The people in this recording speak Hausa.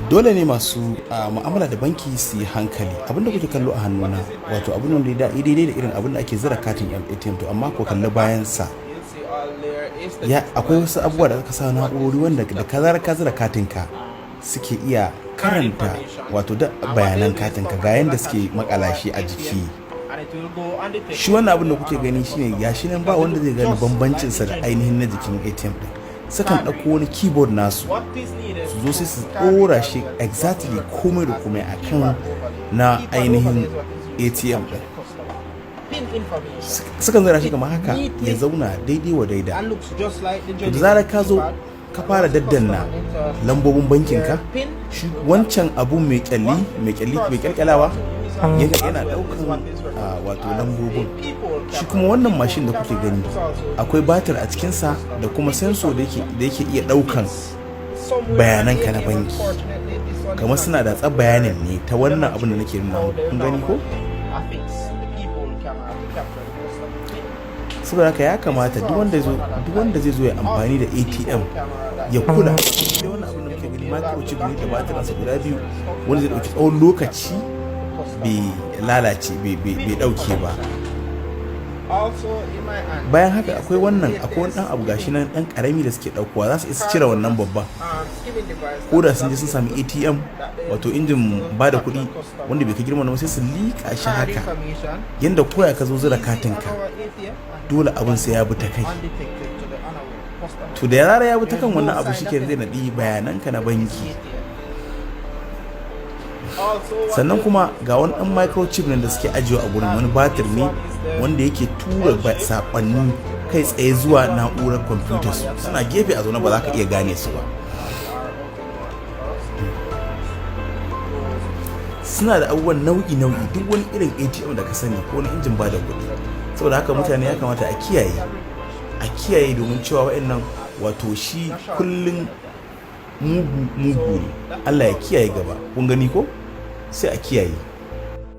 Dole ne masu mu'amala da banki su yi hankali. Abinda kuke kallo a hannuna, wato abin da ya daidai da irin abin da ake zira katin ATM, to amma ko kalli bayan sa ya akwai wasu abubuwa da aka sa, na'urori wanda da ka zarar ka zira katin ka suke iya karanta, wato da bayanan katin ka. Ga yanda suke makala shi a jiki. Shi wannan abin da kuke gani shine gashi nan, ba wanda zai gane bambancin sa da ainihin na jikin ATM din. Sukan ɗauko wani keyboard nasu, su zo sai su ɗora shi exactly komai da komai akan na ainihin ATM din. Sukan zara shi kamar haka, ya zauna daidai wa daida. Da zarar ka zo ka fara daddanna lambobin bankinka, shi wancan abu mai kyalli mai kyalli mai kyalkyalawa yana daukan wato lambobin. Shi kuma wannan mashin da kuke gani, akwai batir a cikinsa da kuma sensor da yake iya daukan bayananka na banki, kamar suna da tsab bayanin ne ta wannan abin da nake nuna. Kun gani ko? Saboda haka ya kamata duk wanda zai zo ya amfani da ATM ya kula da wannan abin da muke gani. Microchip ne da batiransa guda biyu, wanda zai dauki tsawon lokaci bai lalace, bai dauke ba. Bayan haka akwai wannan, akwai wani dan abu gashi nan dan karami da suke daukowa. Za su isa cire wannan babban ko da sun je sun sami ATM, wato injin ba da kuɗi wanda bai kai girma ba, sai su liƙa shi haka, yanda koya ka zo zura katinka, dole abin sai ya bi ta kai. To da zarar ya bi ta kan wannan abu, shike zai naɗi bayananka na banki. Sannan kuma ga wani ɗan microchip nan da suke ajiyewa a gurin, wani batir ne wanda yake tura saƙonni kai tsaye zuwa na'urar kwamfutar su. Suna gefe a zaune, ba za ka iya gane su ba. Suna da abubuwan nau'i nau'i, duk wani irin ATM da ka sani ko wani injin ba da kuɗi. Saboda haka mutane ya kamata a kiyaye, a kiyaye, domin cewa wa'annan, wato shi kullum mugu mugu ne. Allah ya kiyaye gaba. Kun gani ko? Sai a kiyaye.